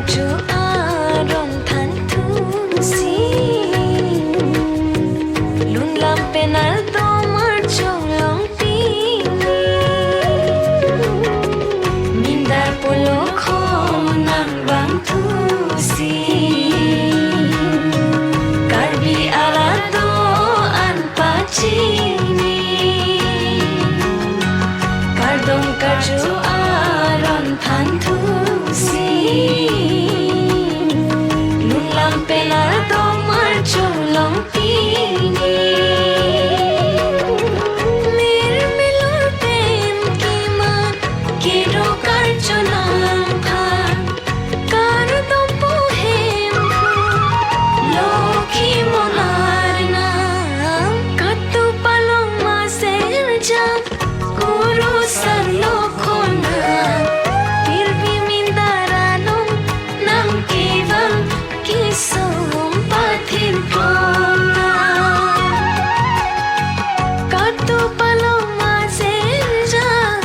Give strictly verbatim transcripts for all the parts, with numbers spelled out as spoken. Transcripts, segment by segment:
Cho aron than thusi, lun lam pen ardomar cholong pini, mindar polo khonang bang thusi, Karbi arat do-an pachini, kardom karcho aron than thusi, lun lam pen ardomar cholong pini, mir milur pen keman kedo karcho nangphan, kardom pu Hemphu Lokhi Mon arnam, katu palong maserjang, kuru sarlo khonang, pirpi mindar along nangkevang, kesung pathin khonang, katu palong maserjang.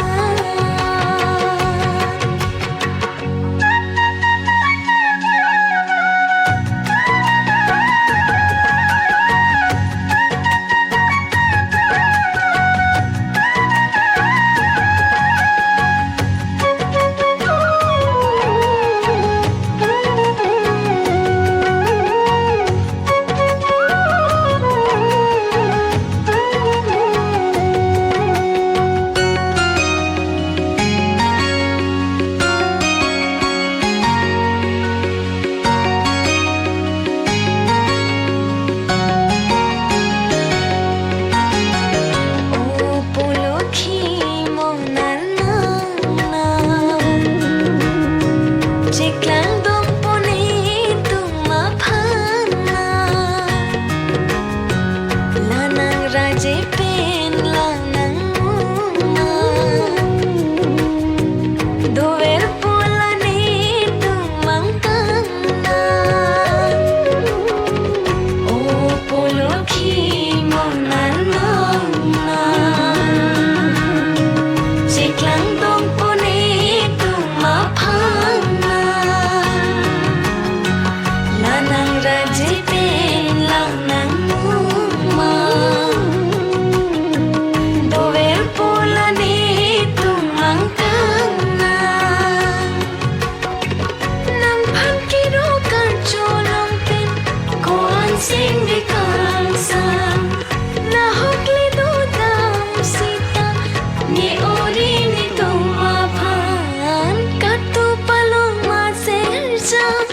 O Pu Lokhi Mon arnam, cheklang dongpo netum aphan, la nangraje pen lang nangmuma, doverpo la netum angtan nang. O Pu Lokhi Mon arnam, cheklang dongpo netum aphan, la nangraje pen lang nangmuma, doverpo la netum angtan nang. Nangphan kedo karcho along pen ko-an singve kangsam, nahok le dodam seta, ne ori netum aphan, katu palong maserjang,